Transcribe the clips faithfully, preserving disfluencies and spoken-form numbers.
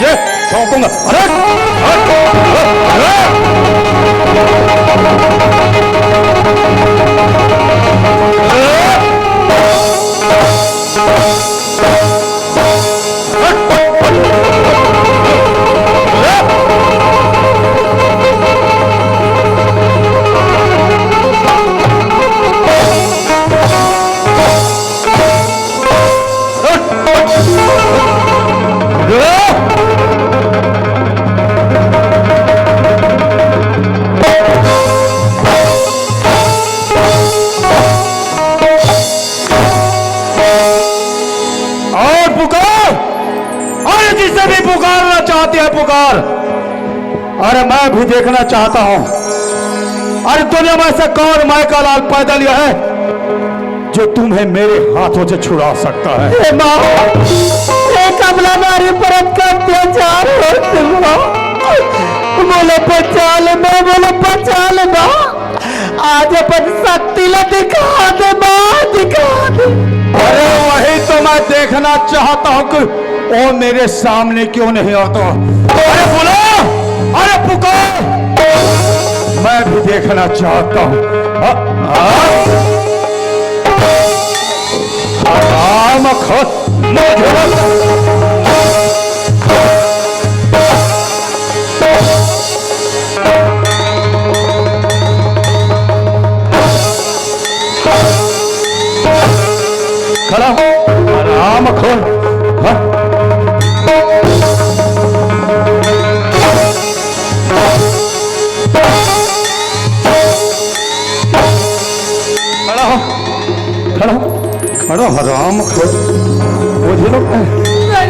ये ठोकूंगा। अरे, अरे, अरे, अरे। और पुकार, अरे जिसे भी पुकारना चाहती है पुकार। अरे मैं भी देखना चाहता हूँ, अरे दुनिया में ऐसा कौन मायका लाल पैदा लिया है जो तुम्हें मेरे हाथों से छुड़ा सकता है? ए माँ, ए कमला नारी पर अतका अत्याचार होत हे माँ। मोला बचा ले माँ, मोला बचा ले माँ। आज अपन शक्ति ला दिखा दे माँ, दिखा दे। अरे वही तो मैं देखना चाहता हूँ कि वो मेरे सामने क्यों नहीं आता। अरे बुला, अरे पुकार, मैं भी देखना चाहता हूँ। हाँ, हाँ। राम खुद मुझे खड़ा हो, आराम खोल। हाँ? खड़ा हो, खड़ा हो, खड़ा हो, आराम खोल। मुझे लोग मैं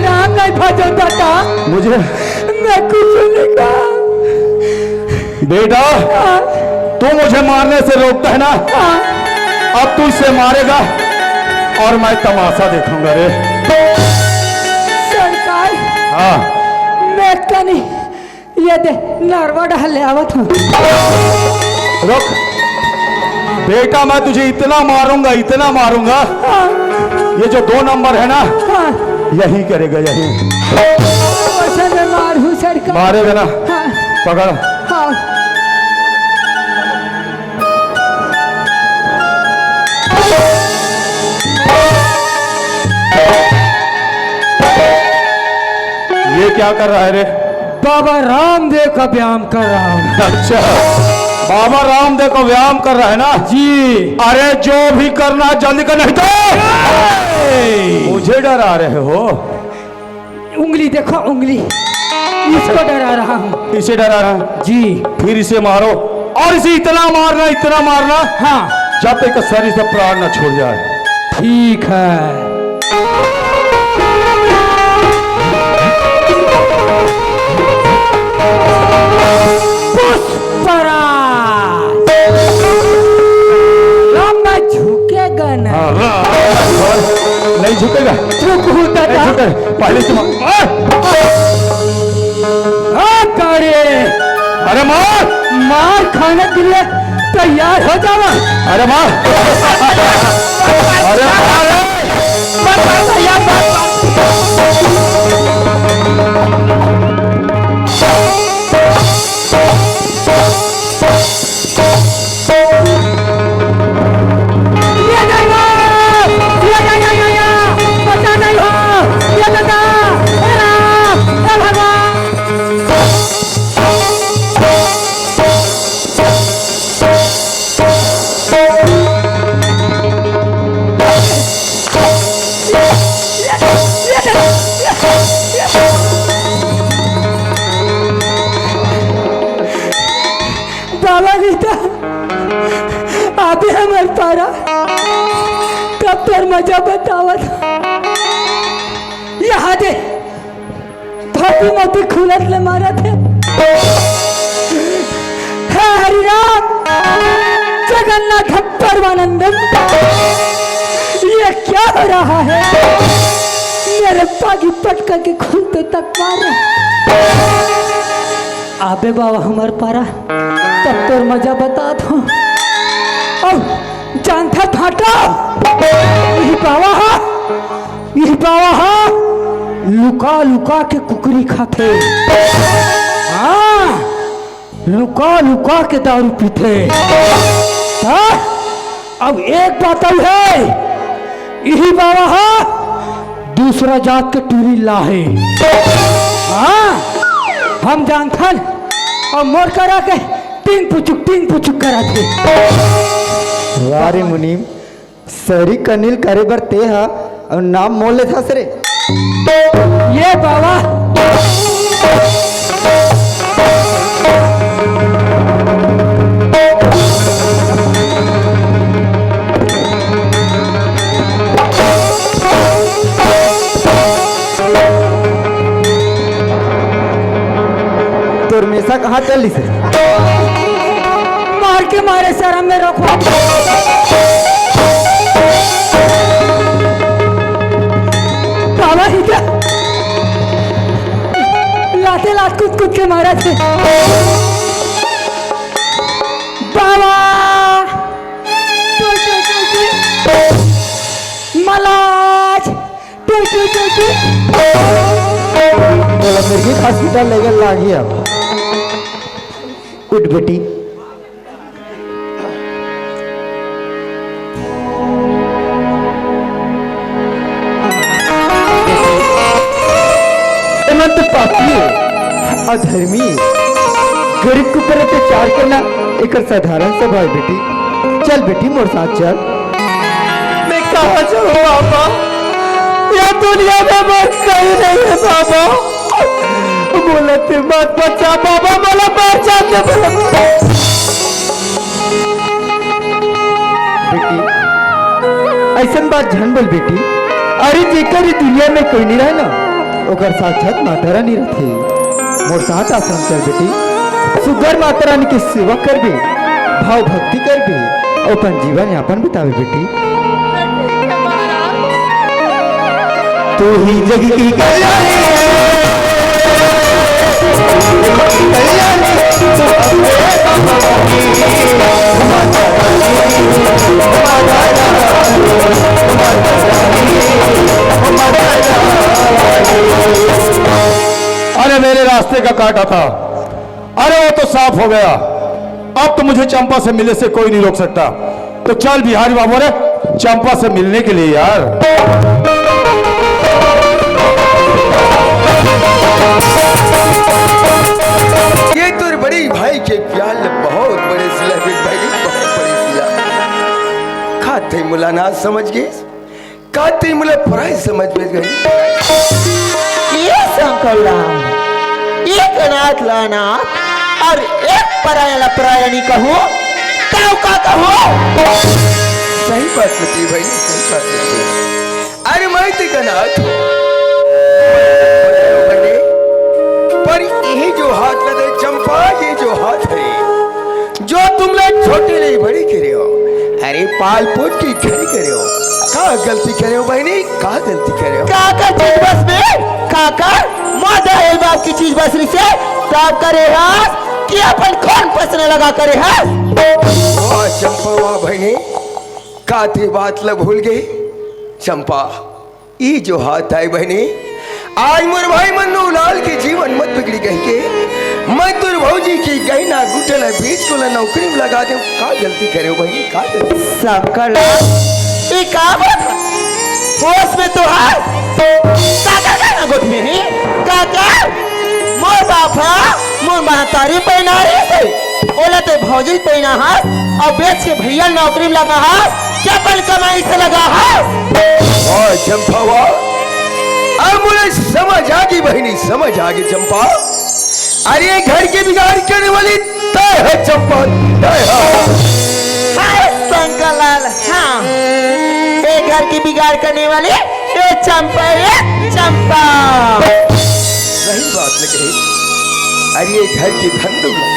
राम नहीं भजो दादा। मुझे मैं कुछ नहीं कहा। बेटा, हाँ। तू मुझे मारने से रोकता है ना? हाँ। अब तू इसे मारेगा और मैं तमाशा देखूंगा रे। सरकार, हाँ। मैं कनी ये दे नरवा डहर ले आवत हूँ। रुक बेटा, मैं तुझे इतना मारूंगा, इतना मारूंगा। हाँ। ये जो दो नंबर है ना, हाँ। यही करेगा, यही। ओसे मैं मारू सरकार। मारेगा ना? हाँ। पकड़। हाँ। ये क्या कर रहा है रे? बाबा रामदेव का व्यायाम कर रहा हूँ। अच्छा, बाबा रामदेव का व्यायाम कर रहा है ना? जी। अरे, जो भी करना है, जल्दी कर, नहीं तो ए! मुझे डरा रहे हो। उंगली देखो, उंगली, इसको डरा रहा हूँ। इसे डरा रहा है? जी। फिर इसे मारो और इसे इतना मारना, इतना मारना, हाँ। जब तक इसका शरीर से प्राण न छूट जाए। ठीक है। पुष्पराज। लंबा झुकेगा ना। हाँ, हाँ, हाँ, नहीं झुकेगा। झुकू दादा। नहीं झुकेगा। पहले तुम, आ! आ, कारे। अरे मार। मार खाने के लिए तैयार हो जावा। अरे मार। अरे मार। मत मार भैया, मत मार। ये नहीं हो, ये नहीं, नहीं, नहीं, नहीं, बचा नहीं हो, ये दादा, हे राम, हे भगवान। बाबा रीता, आबे हमर पारा, तब तोर मजा बतावत। यहाँ दे, धरती मोती खुलत ले मारत हे। हे हरि राम, जगन्नाथ परमानंदम, ये क्या हो रहा है? मेरे पागी पटका के खून पे तक मार रहा है। आबे बाबा हमर पारा, तब तोर मजा बतात हूँ। अब जानथा फाटा, यही पावा हा, यही पावा हा। लुका लुका के कुकरी खाथे। हाँ, लुका लुका के दारू पीथे। हाँ, अब एक बात अउ हे, इही बाबा हा दूसरा जात के टूरी लाहे। हाँ, हम जानथन, अउ मोर करा के टिंग पुचुक, टिंग पुचुक करत हे। वाह रे मुनीम, शहरी कनील करे बर ते हा अउ नाम मोल लेथस रे। ये बाबा। तोर मेसा कहाँ चलिस रे? मार के मारे शरम में रखो। बाबा ही क्या? लाते लात कूद कूद के मारा थे। बाबा। टुई, टुई, टुई, टुई। मलाज। टुई, टुई, टुई, टुई। बोला, मेरे को हॉस्पिटल लेकर लागी अब। उठ बेटी। एमन तो पापी हे, अधर्मी हे, गरीब के ऊपर अत्याचार करना एकर साधारण स्वभाव हे बेटी। चल बेटी, मोर साथ चल। मैं कहाँ जाऊँ बाबा? ये दुनिया में मोर कोई नहीं हे बाबा। मोला ते मत बचा बाबा, मोला मर जाते बाबा। बेटी, अइसन बात झन बोल बेटी। अरे जेकर ये दुनिया में कोई नहीं रहे ना, ओकर साक्षात माता रानी रथे। मोर साथ आश्रम चल बेटी, सुग्घर माता रानी के सेवा करबे, भाव भक्ति करबे, अपन जीवन यापन बिताबे बेटी। तू ही जग की कल्याणी है, कल्याणी। अरे, मेरे रास्ते का कांटा था, अरे वो तो साफ हो गया। अब तो मुझे चंपा से मिलने से कोई नहीं रोक सकता। तो चल बिहारी बाबू रे, चंपा से मिलने के लिए यार। ये तोर बड़ी भाई के प्यार ल बहुत बड़े सिला दे भाई, बहुत बड़े सिला। का ते मोला ना समझ गे? का ते मोला पराई समझ में गई? ये शंकर राम, एक अनाथ ला अनाथ अउ एक पराया ला पराया नहीं कहूँ, तब का कहूँ? सही बात बती भाई, सही बात बती। अरे मैं तो एक अनाथ हूँ, पर ये जो हाथ लगे चंपा, ये जो हाथ है, जो तुमला छोटे ले बड़े करे हो, अरे पाल पोस के खड़े करे हो, का गलती करे हो बहिनी, का गलती करे हो? काकर चीज बस में, काकर मोर दहेज बाप के चीज बस रिसे, तब करे हस कि अपन खून पसीना लगा करे हस? वाह चंपा, वाह बहिनी, का ते बात ल भूल गे चंपा? ई जो हाथ आय बहिनी, आज मोर भाई मन्नू लाल के जीवन मत बिगड़ी कहिके, मैं तोर भौजी के गहना गुठा ल बेच के ओला नौकरी में लगा देंव। का गलती करे हो बहिनी, का गलती? शंकर लाल, ई का बात? होश में तो हस? काकर गहना गुठा में हे? काकर? मोर बाप ह मोर महतारी पहिनारिस हे, ओला ते भौजी पहिना हस, अउ बेच के भैया नौकरी में लगा हस, के अपन कमाई से लगा हस। वाह चंपा वाह, अब मोला समझ आगे बहिनी, समझ आगे चंपा। अरे घर के बिगाड़ करने वाली तय है चंपा, तय है। हाय शंकर लाल, हाँ, ये घर की बिगाड़ करने वाली ये चंपा, ये चंपा। सही बात ल कहे। अरे ये घर की धन दौलत,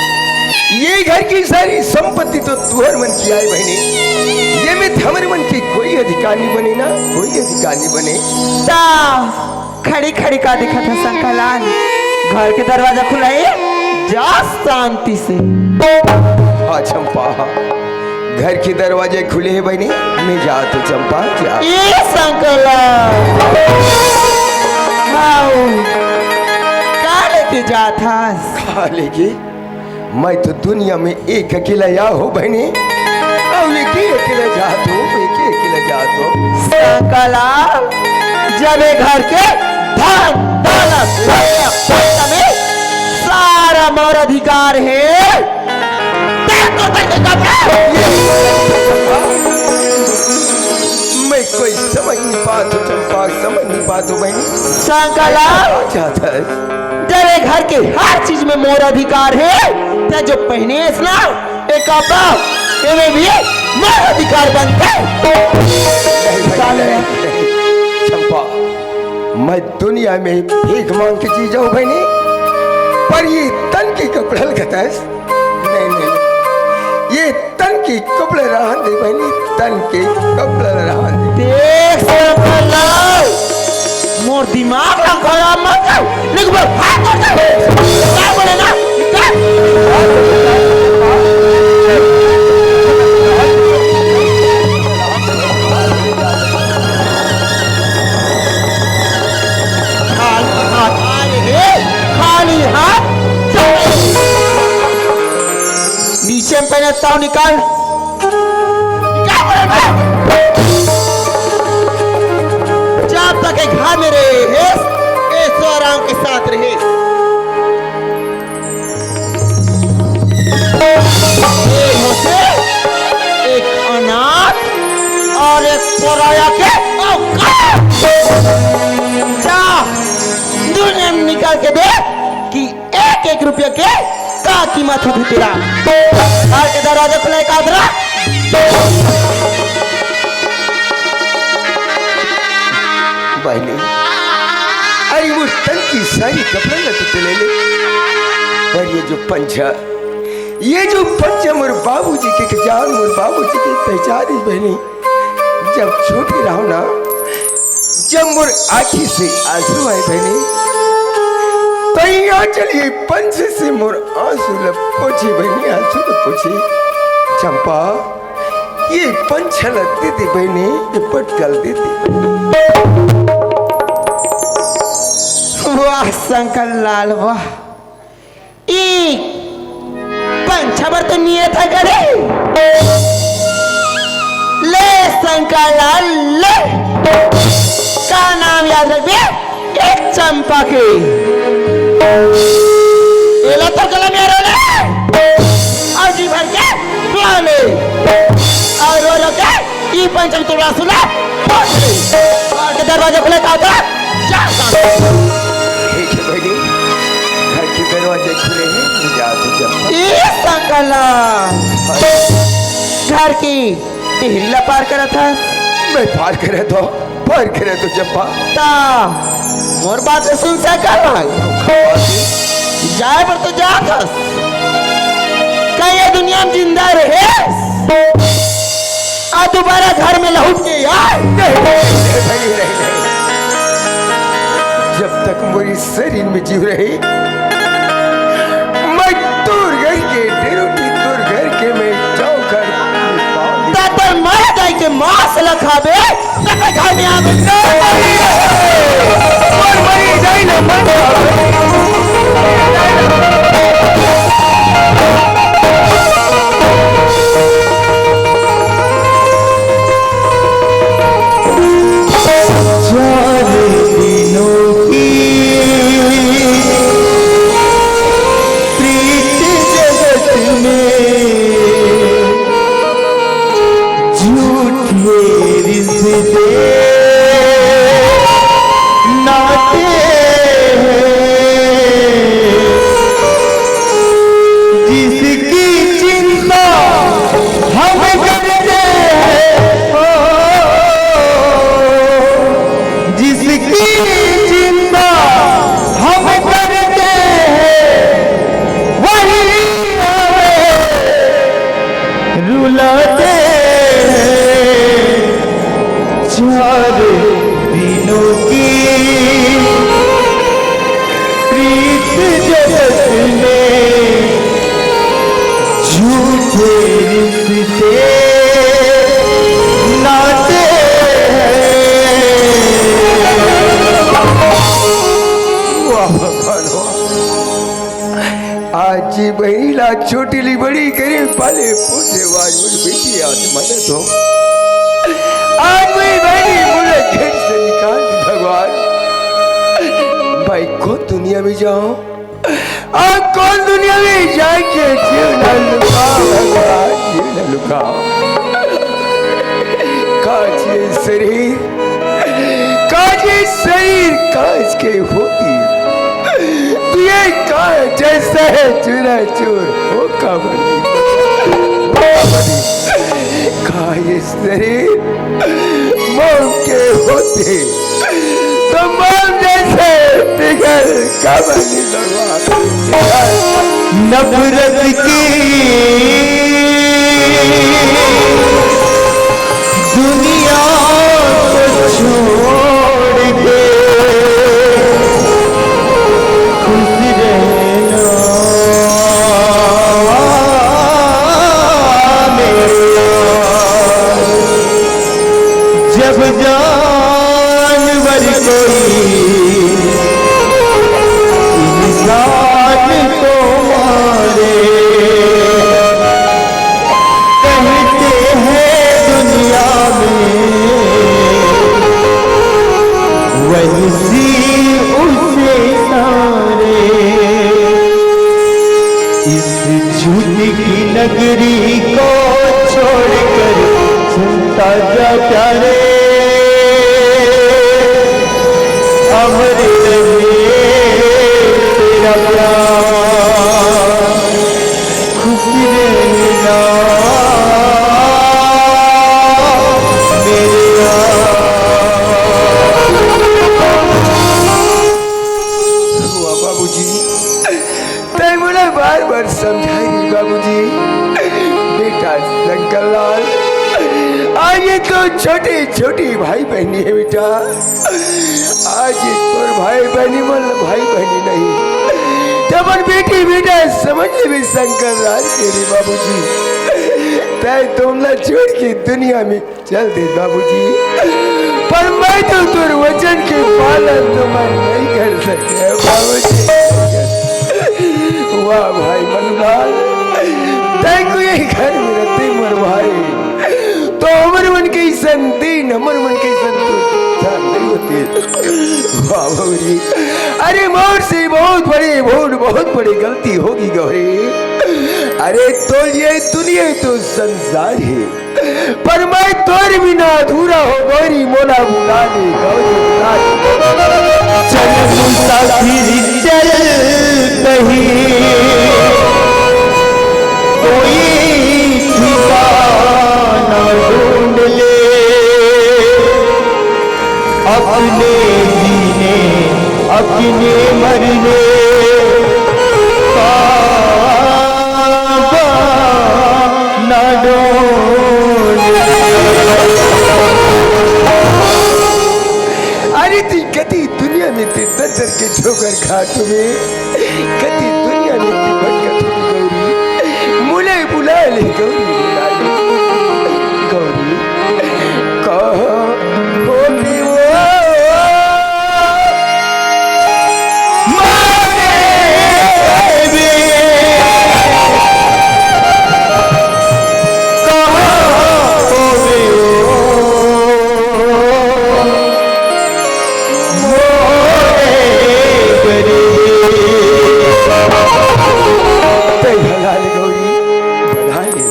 ये घर की सारी संपत्ति तो तुहर मन की आय बहिनी, ये में हमर मन के कोई अधिकार नहीं बने ना, कोई अधिकार नहीं बने। ता खड़ी खड़ी का दिखत हे शंकर लाल? घर के दरवाजा खुला हे, जा शांति से। हाँ चंपा, घर के दरवाजे खुले हे बहिनी, मैं जात हूँ चंपा, जा। ये शंकर लाल। आओ, का लेके जात हस? का लेके? मैं तो दुनिया में एक अकेला या हो बहिनी, अउ लेके अकेला जात हो, लेके अकेला जात हो। सकला, जब ए घर के धन दौलत, रुपया पैसा में सारा मोर अधिकार हे, तें तो करके कपड़ा। मैं कोई समझ नहीं पात हो चंपा, समझ नहीं पात हो बहिनी। सकला, का चाहत हस? जब ए घर के हर चीज में मोर अधिकार हे, तें जो पहिने हस ना, ए कपड़ा, एमे भी मोर अधिकार बनथे। नहीं भाई, साले। नहीं, नहीं। चंपा, मैं दुनिया में भीख मांग के जी जाऊं बहिनी, पर ये तन के कपड़ा ल कतस नहीं, नहीं। ये तन के कपड़ा रहन दे बहिनी, तन के कपड़ा रहन दे। देख सकला, मोर दिमाग ला खराब मत कर। निकल, हाथ उठा। का बोले ना? निकल। खाली हाथ आ रहे, खाली हाथ चल। नीचे में पहने ताव निकाल। निकाल बोले ना। जब तक ये घर में रहेस, ऐशो आराम के साथ रहेस। ए होथे एक अनाथ अउ एक पराया के औकात। जा, दुनिया में निकाल के देख कि एक एक रुपया के का कीमत होथे तेला। घर के दरवाजा खुला हे का तेला? बहिनी, अरे वो तन के सारी कपड़ा ला तो ले ले, पर ये जो पंछा, ये जो पंछा मोर बाबूजी के, के जान मोर बाबूजी के पहचान हे बहिनी। जब छोटे रहो ना, जब मोर आँखी से आंसू आए बहिनी, तो ये आंचल ये पंछे से मोर आंसू ल पोछे बहिनी, आंसू ल पोछे। चंपा, ये पंछा ल दे दे बहिनी, ये पटका ल दे दे। वाह शंकर लाल वाह, ई पंछा बर तो नियत हे करे। ले शंकर लाल ले, का नाम याद रखबे? एक चंपा के। एला तो कलम यार ले, अउ जी भर के पी ले, अउ रो रो के ई पंछा ल तोर आंसू ला पोंछ ले। घर के दरवाजा खुला हे का तेला? जा सामने। ठीक हे बहिनी, घर के दरवाजे खुले हे, तू जा, तू जा। ए शंकर लाल, घर के डेहरी ला पार करत हस? मैं पार करत हों, पार करत हों चंपा। त मोर बात ल सुन शंकर लाल। जाए बर तो जात हस, का ये दुनिया में जिंदा रहेस? अउ दोबारा घर में लहुट के आए? नहीं, नहीं, नहीं, नहीं, नहीं। जब तक मोर शरीर में जीव रही, मैं तोर घर के डेरू नी, तोर घर के मैं चौखट। त तोर मर जाए के मांस ल खाबे, त घर में आबे। नहीं, नहीं, नहीं। मोर मरी जाए ना, मर जाए। चार दिनों की प्रीत जगत में झूठे रिश्ते नाते हैं। आज जी बहिनी ला छोटी ले बड़ी करे पाले पोसे, आज मोर बेटी आज मदद हो। आज मोर बहिनी मोला घर से निकाल दे भगवान। भाई कौन दुनिया में जाओ, अब कौन दुनिया में जाके जीव ना लुका भगवान, जीव ना लुका। काज ये शरीर, काज ये शरीर, काज के होती। तू ये काज जैसे है चूरा चूर, वो का बनी, वो का बनी। काज ये शरीर मोम के होते, तो मोम जैसे पिघल का बनी भगवान। नफरत की दुनिया को छोड़ के खुश रहना मेरे यार। जब जानवर कोई इंसान को मारे, कहते हैं दुनिया में वंशी उसे सारे। इस झूठ की नगरी को छोड़कर सुनता जा प्यारे, अमर रहे तेरा प्यार। खुश रहना मेरे यार। वाह बाबूजी, तैं मोला बार बार समझाए रे बाबूजी। बेटा शंकर लाल, आज ये तो छोटे छोटे भाई बहनी है बेटा, आज ये तोर भाई बहनी मन भाई बहनी नहीं, तो अपन बेटी बेटा समझ लेबे शंकर लाल के रे बाबूजी। तैं तुमला छोड़ के दुनिया में चल दे बाबूजी, पर मैं तो तोर वचन के पालन तो मैं नहीं कर सके बाबूजी। वाह भाई मनुलाल, तैं को ये घर में रहते मोर भाई, तो हमर मन के संदीन, हमर मन के संतोष नहीं होते। वाह गौरी, अरे मोर से बहुत बड़ी भूल, बहुत बड़ी गलती होगी गौरी। अरे तो ये दुनिया तो संसार है, पर मैं तोर बिना अधूरा हो गौरी, मोला बुला ले गौरी, बुला ले। चल मुसाफिर चल कहीं कोई ठिकाना ढूंढ ले, अपने जीने अपने मरने का बहाना ढूंढ ले। अरे तू कति दुनिया में ते दर दर के ठोकर खा तुम्हें, कति दुनिया में ते भटकत हो गौरी, मोला बुला ले गौरी, बुला ले गौरी। कहाँ होगी वो माँ देवी? कहाँ होगी वो मोरे गरीब? तैं भला ले गौरी, भला ले।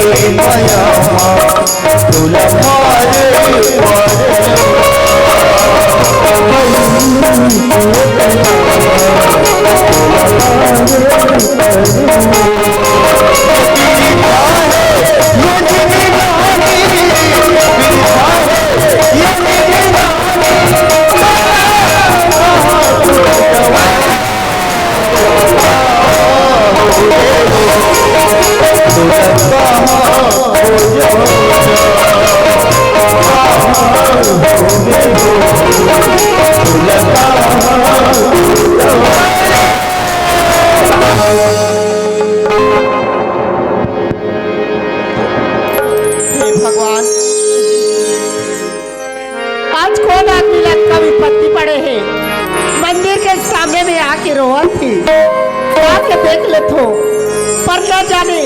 हे भगवान, आज कोन आदमी ला अतका विपत्ति पड़े हे, मंदिर के सामने में आके रोवत हे। आके देख लेथो, पर न जाने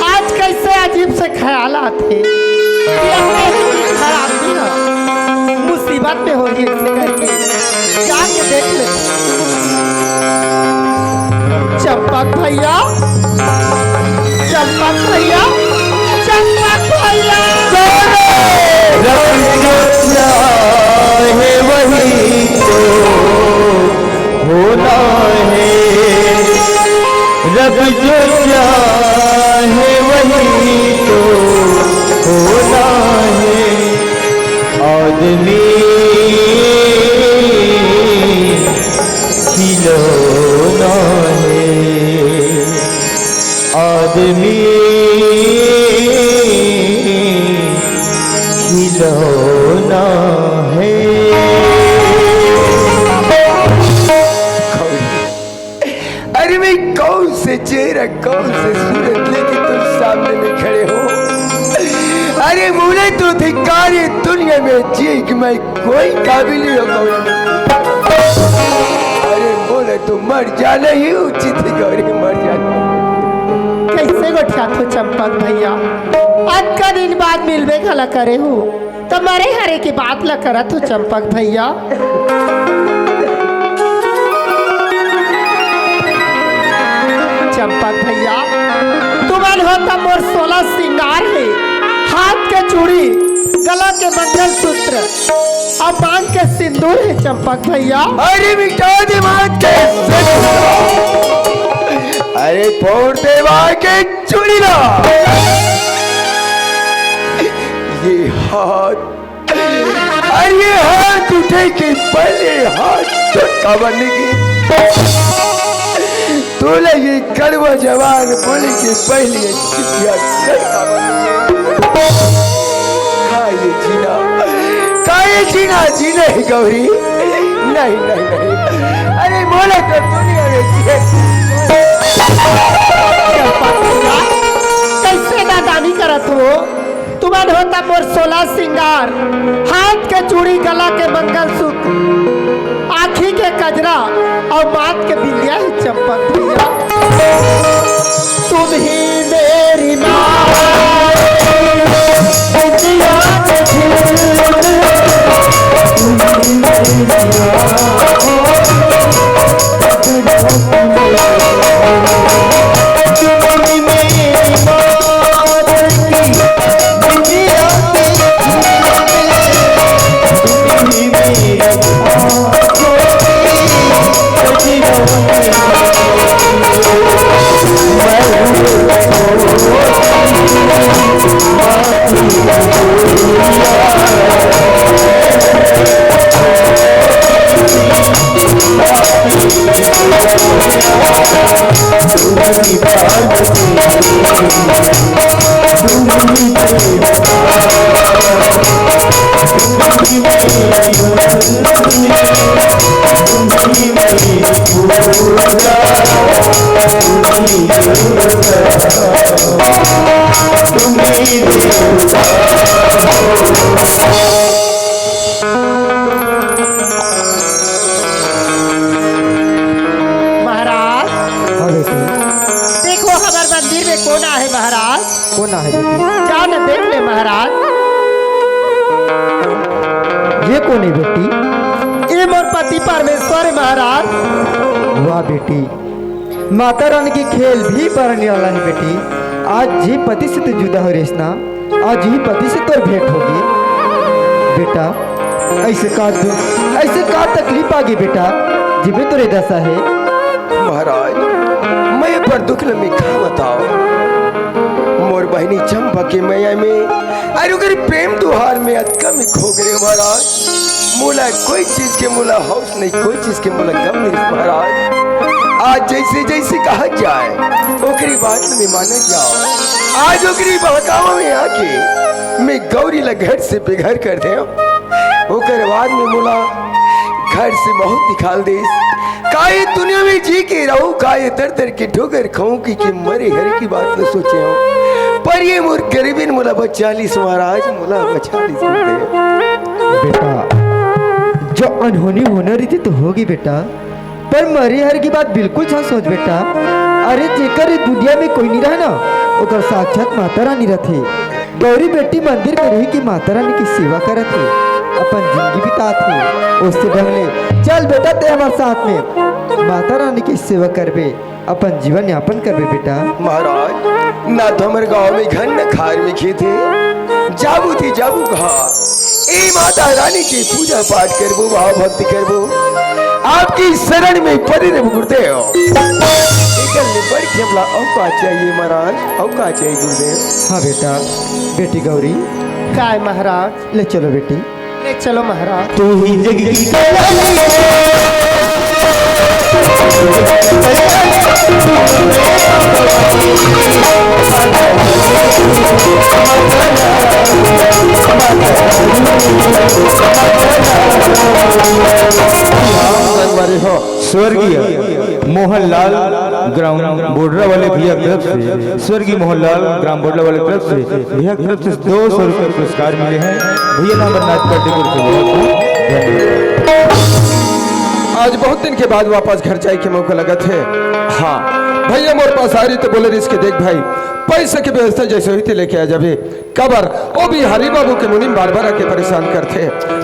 आज कैसे अजीब से ख्याल आथे कि अपने ही घर आदमी ह मुसीबत में होही, ऐसे करके जाके देख लेथो। चंपक भैया, चंपक भैया, चंपक भैया। रंग जो चाहे वही तो होना है, रब जो चाहे वही तो होना है। आदमी खिलौना है, आदमी खिलौना है। अरे भाई, कौन से चेहरा, कौन से सूरत लेके तुम सामने में खड़े हो? अरे मोला तो धिक्कार हे दुनिया में जी कि मैं कोई काबिल नहीं हो गौरी। अरे मोला तो मर जाना ही उचित हे गौरी, मर जाना। कैसे गोठियाथो चंपक भैया, अतका दिन बाद मिलबे घला करे हो, त मरे हरे के बात ला करत हो चंपक भैया। चंपक भैया, तुमन हो त मोर सोलह सिंगार हे, हाथ के चूड़ी, गला के मंगलसूत्र, अउ मांग के सिंदूर हे चंपक भैया। अरे मिटा दे मांग के सिंदूर। अरे फोड़ दे मांग के चूड़ी ला। ये हाथ, अरे ये हाथ उठे के पहले हाथ तो काबर नहीं गे? तोला ये कड़वा जवान बोले के पहले ये चिटिया कर काबर नहीं गे? का ये जीना, का ये जीना, जीना हे गौरी? नहीं, नहीं, नहीं। अरे मोला तो दुनिया में जिए। कैसे नादानी करत हो? तुमन हो त मोर सोलह सिंगार, हाथ के चूड़ी, गला के मंगलसूत्र, आँखी के कजरा अउ माथ के बिंदिया हे चंपक भैया। तुम ही मेरी माँ, बिंदिया के झिलमिल, तुम ही मेरी माँ। महाराज, हाँ बेटी। देखो, हमर मंदिर में कोन आहे महाराज? कोन आहे बेटी? जा न देख ले महाराज। ये कोन हे बेटी? ये मोर पति परमेश्वर हे महाराज। वाह बेटी, माता रानी के खेल भी बड़ निराला हे बेटी। आज जे पति से तैं जुदा हो रेहेस ना, आज ही पति से तोर भेंट होगे। बेटा, अइसे का दु-, अइसे का तकलीफ आगे बेटा, जेमे तोर ए दसा हे? महाराज, मैं अपन दुख ल मैं का बतावंव। मोर बहिनी चंपा के मया में अरे ओकर प्रेम दुहार में अतका मैं खो गे रेहेंव महाराज। मोला कोई चीज के मोला हौस नहीं, कोई चीज के मोला गम नहीं महाराज। आज जइसे जइसे कहा जाए ओकरी बात ल मैं माने जावंव। आज ओकरी बहकावा में आके मैं गौरी ला घर से बेघर कर देवंव। ओकर बाद में मोला घर से बहुत निकाल दिस। का ए दुनिया में जी के रहूं, का ए दर दर के ठोकर खाऊं, कि, कि मरे हर की बात ल सोचे हंव। पर ए मोर गरीबिन मोला बचा लिस महाराज, मोला बचा लिस गुरुदेव। बेटा, जो अनहोनी होना रहिथे त होगे बेटा, पर मरे हर की बात बिल्कुल झन सोच बेटा। अरे जेकर ए दुनिया में कोई नहीं रहे ना, ओकर साक्षात माता रानी रथे। गौरी बेटी मंदिर में रहि के माता रानी के सेवा करत हे, अपन जिंदगी बितात हे। ओसे ढंग ले चल बेटा, तैं हमर साथ में माता रानी के सेवा करबे, अपन जीवन यापन करबे बेटा। महाराज, ना तो हमर गांव में घर, न खार में खेत हे। जाबो ते जाबो कहां? ए माता रानी के पूजा पाठ करबो, भाव भक्ति करबो, आपकी शरण में परे रहबो गुरुदेव। एकर ले बढ़ के हमला अउ का चाहिए महाराज, अउ का चाहिए गुरुदेव? हां बेटा, बेटी गौरी। काय महाराज? ले चलो बेटी। ले चलो महाराज। तू ही जग की कल्याणी। संगवारी हो, स्वर्गीय मोहनलाल ग्राम बोडरा वाले भैया की तरफ से, स्वर्गीय मोहनलाल ग्राम बोडरा वाले की तरफ से भैया की तरफ से दो सौ रुपये पुरस्कार मिले हैं। भैया नाम बदनाथ पार्टी को धन्यवाद। आज बहुत दिन के बाद वापस घर जाए के मौका लगत हे। हां, भैया मोर पास आय रहिस त बोले रहिस कि देख भाई, पैसा के व्यवस्था जइसे होही ते लेके आ जाबे। काबर ओ बिहारी बाबू के मुनीम बार-बार आके परेशान करथे,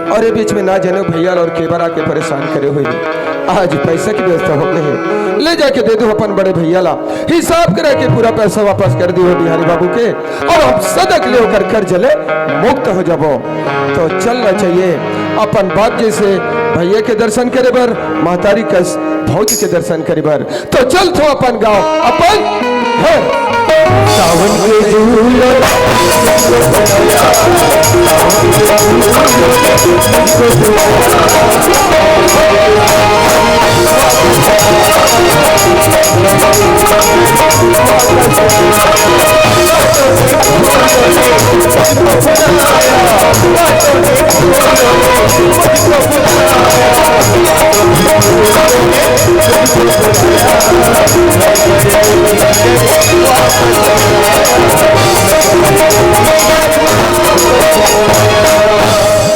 अउ ए बीच में ना जाने भैया ला अउ के बार आके परेशान करे होही। आज पैसा के व्यवस्था हो गे हे, ले जाके दे देहूं अपन बड़े भैया ला, हिसाब करा के पूरा पैसा वापस कर देहूं बिहारी बाबू के, अउ हम सदा के लिए ओकर कर्ज ले मुक्त हो जाबो। त चलना चाहिए अपन बाप जइसे भैया के दर्शन करे बर, महतारी कस भौजी के दर्शन करे बर। त चल थो अपन गांव, अपन घर। सावन के झूलो।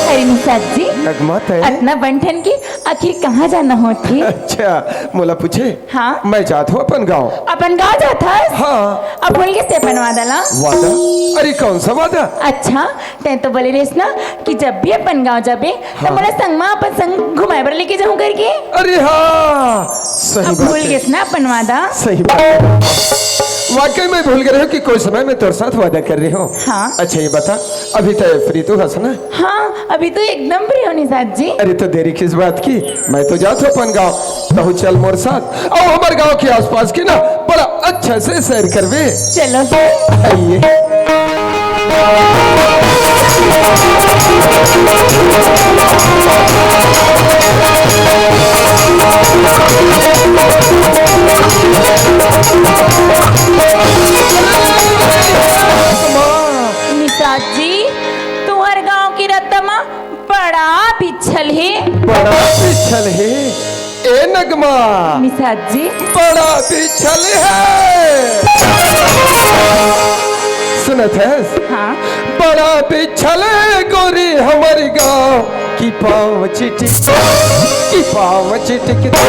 अरे निषाद जी, नगमा तय। अतना बन ठन के आखिर कहाँ जाना होथे? अच्छा, मोला पूछे? हाँ। मैं जात हूँ अपन गाँव। अपन गाँव जात हस? हाँ। अब भूल गेस ते अपन वादा ला? वादा? अरे कौन सा वादा? अच्छा, तैं तो बोले रहिस ना कि जब भी अपन गाँव जाबे, त हाँ। मोला संग मा अपन संग घुमाए बर लेके जाहूँ करके। अरे हाँ, सही अब बात भूल है। गेस ना अपन वादा? सही बात है। वाकई में भूल गे रहेंव कि कोई समय में तोर साथ वादा करे रहेंव। हाँ। अच्छा ये बता, अभी तैं free तो हस ना? हाँ, अभी तो एकदम free हूँ निषाद जी। अरे तो देरी किस बात की, मैं तो जात हूँ अपन गाँव, तहूँ चल मोर साथ। अउ हमर गाँव के आसपास के ना बड़ा अच्छा से सैर करबे। चलो। आइए। निषाद जी, तुंहर गाँव के रद्दा मा बड़ा बिच्छल हे। बड़ा बिच्छल हे। ए नगमा। निषाद जी। बड़ा बिच्छल हे। सुनत हस? हाँ। बड़ा बिच्छल हे गोरी हमर गाँव की पाँव चिटिक, की पाँव चिटिक दे।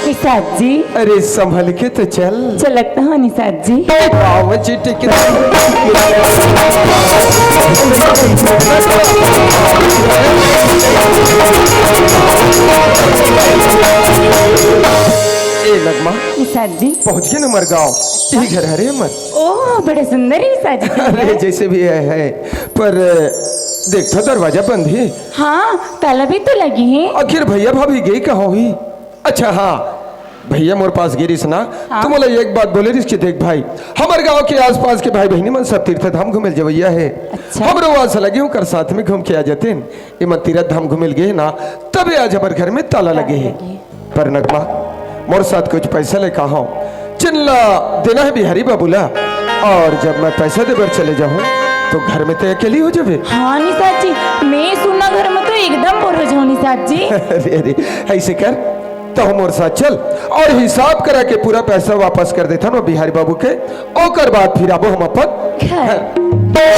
निषाद जी। अरे, संभल के तो चल। चलत हो निषाद जी। पाँव चिटक ए नगमा। निषाद जी। पहुँच गे न हमर गाँव। यही घर हरे हमर। ओह, बड़े सुंदर हे निषाद जी। अरे, जैसे भी है, है। पर देख तो, दरवाजा बंद हे। हाँ, ताला भी तो लगे हे। आखिर भैया भाभी गे कहाँ होही? अच्छा हाँ, भैया मोर पास गे रिहिस ना, हाँ। त मोला एक बात बोले रिहिस कि देख भाई, हमर गांव के आसपास के भाई बहिनी मन सब तीर्थ धाम घूमे ल जवैया हे। अच्छा। हमरो आस लगे हे ओकर साथ में घूम के आ जातेन। एमन तीर्थ धाम घूमे ल गे हे ना, तबे आज हमर घर में ताला लगे हे। लगे। पर नगमा, मोर साथ कुछ पैसा लेके आए हंव, जेन ला देना हे बिहारी बाबू ला। और जब मैं पैसा दे बर चले जाहूँ, तो घर में तो अकेली हो जाबे। हाँ निषाद जी, मैं सुन्ना घर में तो एकदम बोर हो जाहूँ निषाद जी। अरे, अरे, ऐसे कर, तहूँ मोर साथ चल और हिसाब करा के पूरा पैसा वापस कर देथन वो बिहारी बाबू के, ओकर बाद फिर आबो हम अपन घर। घर।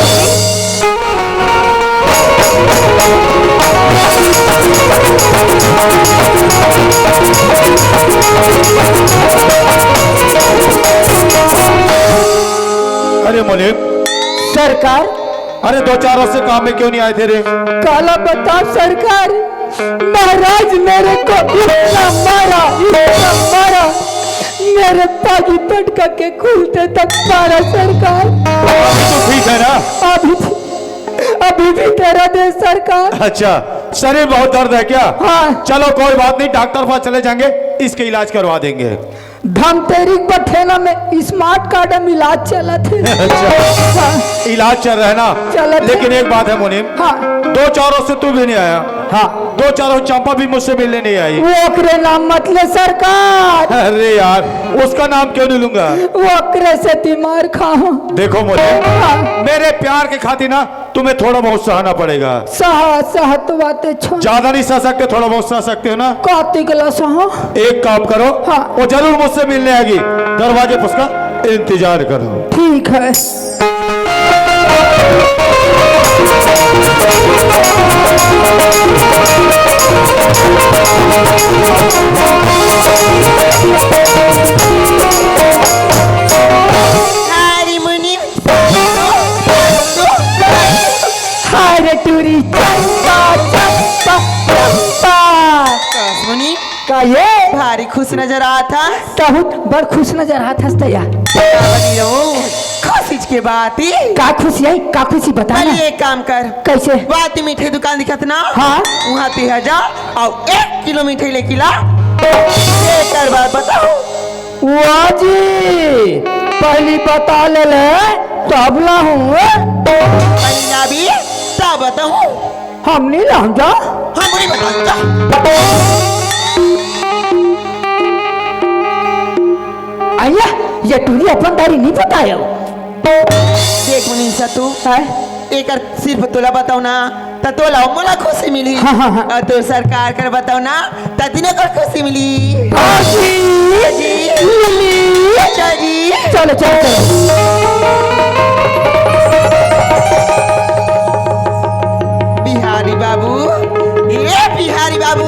अरे मुनीम। सरकार। अरे दो चार रोज से काम में क्यों नहीं आए थे रे? काला बताओ सरकार, महाराज मेरे को इतना मारा, इतना मारा, मेरे पागी पटका के खुलते तक मारा सरकार। अभी तो ठीक है ना? अभी, अभी भी दर्द है सरकार। अच्छा, शरीर बहुत दर्द है क्या? हाँ। चलो कोई बात नहीं, डॉक्टर पास चले जाएंगे, इसके इलाज करवा देंगे। धमतेरी बठेना में स्मार्ट कार्ड में इलाज चलत हे। अच्छा, हाँ। इलाज चल रहा है ना? चलत हे। लेकिन एक बात है मुनीम, हाँ। दो चार रोज से तू भी नहीं आया। हाँ। दो चार रोज चंपा भी मुझसे मिलने नहीं आई। वो ओकरे नाम मत ले सरकार। अरे यार, उसका नाम क्यों नहीं लूंगा? वो ओकरे से दिमाग खाओ। देखो मुनीम, हाँ। मेरे प्यार के खातिर ना तुम्हें थोड़ा बहुत सहना पड़ेगा। सहा, सहा तो बातें छोड़। ज्यादा नहीं सह सकते, थोड़ा बहुत सह सकते हो ना? कातिक ला सहा। एक काम करो, हाँ। वो जरूर मुझसे मिलने आएगी, दरवाजे पर उसका इंतजार करो। ठीक है। हरी मुनि हाय रे टूरी, चंपा, चंपा, चंपा। का सुनी? का ये? भारी खुश नजर आत हस। बहुत बड़ खुश नजर आत हस तैया। का बनी रहूं? खुशी के बात ही। का खुशी है? का खुशी बता ना। अरे एक काम कर। कैसे? बात मिठाई दुकान दिखत ना? हाँ। वहाँ ते जा अउ एक किलो मिठाई लेके ला। ये कर बात बताओ। वाह जी, पहली बता ले ले, तब लाहूं। पहली लाबे, तब बताहूं। हम नहीं लाहूं जा। हम नहीं बताहूं जा। अइया, ये टूरी अपन दारी नहीं बतायो। देख मुनीसा तू, हैं? एकर सिर्फ तोला बताओ ना, त तोला मोला खुशी मिली। हाँ, हाँ, हाँ। अउ तोर सरकार कर बताओ ना, त तिने कर खुशी मिली। हाँ जी। जी। मिली। अच्छा जी। चलो, चलो, चलो। बिहारी बाबू, ए बिहारी बाबू।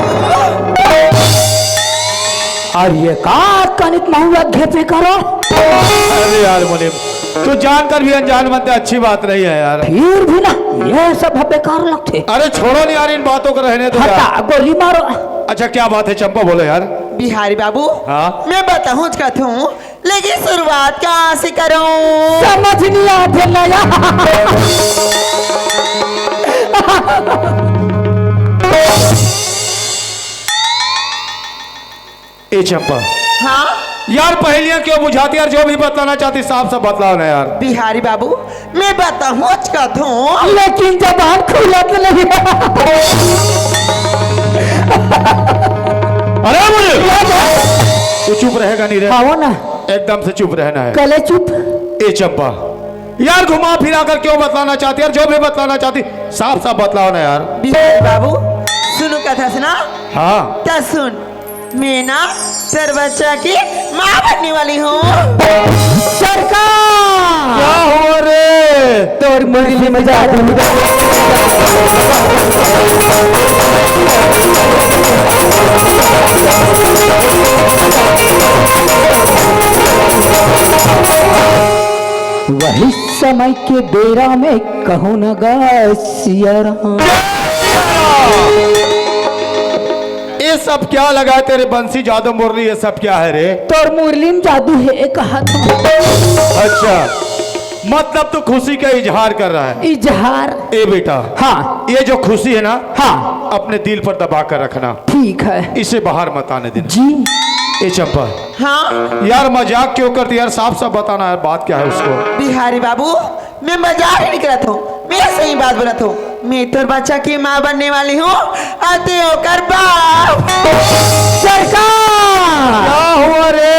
अरे ये का कनिक महुआ घेपे करो? अरे यार मुनीम, तू जानकर भी अनजान बनते अच्छी बात नहीं है यार। फिर भी ना, ये सब बेकार लगते। अरे छोड़ो नहीं यार, इन बातों को रहने दो हटा, यार। गोली मारो। अच्छा क्या बात है चंपा, बोलो यार। बिहारी बाबू, हाँ? मैं बताऊं चाहता हूँ, लेकिन शुरुआत कहाँ से करूं? समझ नहीं आते नया। ए चंपा। हाँ? यार पहेलियां क्यों बुझाती यार, जो भी बतलाना चाहती साफ साफ बतलाओ ना यार। बिहारी बाबू, मैं बताऊं चाहता हूँ। लेकिन जबान खुलत नहीं। अरे मुझे तू चुप रहेगा नहीं रे? हाँ, वो ना। एकदम से चुप रहना है। कले चुप। ए चंपा, यार घुमा फिरा कर क्यों बतलाना चाहती है? यार जो भी बतलाना चाहती, साफ साफ बतलाओ ना यार। बिहारी बाबू, सुनो कथा सुना। हाँ। क्या सुन, मैं ना तोर बच्चा की माँ बनने वाली हूँ। सरकार! क्या हुआ रे? तोर मुरली में जादू। वही समय के बेरा में कहूँ न गा सिया राम। ये सब क्या लगा है तेरे बंसी, जादू, मुरली, ये सब क्या है रे? तोर मुरली में जादू है, एक हाथ में। अच्छा, मतलब तू खुशी का इजहार कर रहा है? इजहार। ए बेटा, हाँ। ये जो खुशी है ना, हाँ। अपने दिल पर दबा कर रखना। ठीक है। इसे बाहर मत आने देना। जी। ए चंपा। हाँ। यार मजाक क्यों करती यार, साफ साफ बताना यार, बात क्या है उसको? बिहारी बाबू, मैं मजाक नहीं करत हूँ, मैं सही बात बोलत हूँ। मैं तोर बच्चा की माँ बनने वाली हूँ, अते ओकर बाप। सरकार! क्या हुआ रे?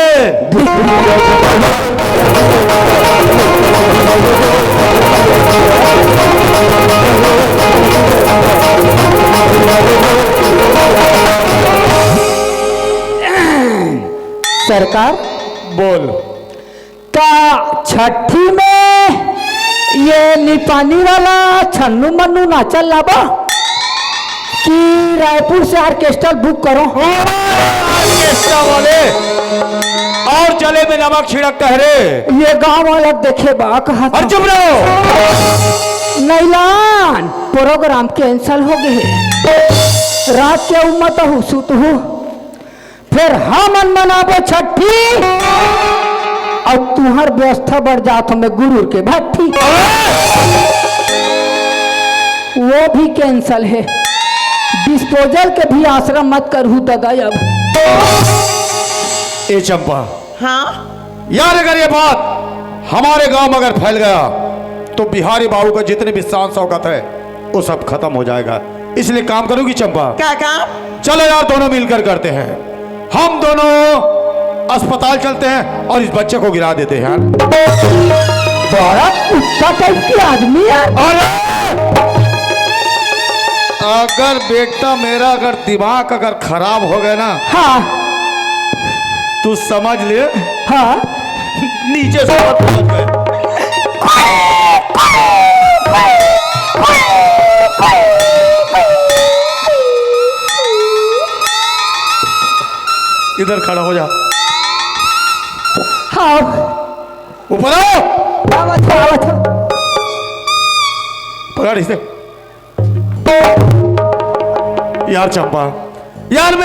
सरकार, बोल। का छठी में ये निपानी वाला छन्नू मन्नू नाचल लाबा कि रायपुर से ऑर्केस्ट्रा बुक करो? ऑर्केस्ट्रा वाले और जले में नमक छिड़कता है रे। ये गांव वाला देखे बा कहा था। और चुप रहो। नैलान, प्रोग्राम कैंसिल हो गए। रात के उम्मत हूँ सुत हूँ। फिर हमन मनाबो छठी, अउ तुंहर व्यवस्था बर जात हंव मैं गुरुर के भट्ठी। वो भी कैंसिल है। डिस्पोजल के भी आश्रम मत करहू ददा अब। ए चंपा, हाँ? यार, अगर ये बात हमारे गांव में अगर फैल गया, तो बिहारी बाबू का जितने भी शान शौकत है, वो सब खत्म हो जाएगा। इसलिए काम करोगी चंपा? क्या काम? चलो यार, दोनों मिलकर करते हैं। हम दोनों अस्पताल चलते हैं और इस बच्चे को गिरा देते हैं यार। बड़ा कुत्ता टाइप की आदमी है। अरे, अगर बेटा मेरा अगर दिमाग अगर खराब हो गया ना, हाँ। तू समझ ले। हाँ। नीचे से ऊपर पहुंच गए। इधर खड़ा हो जा। हाँ। ऊपर आओ। आवत हंव, आवत हंव। पकड़ इसे। यार चंपा, यार मैं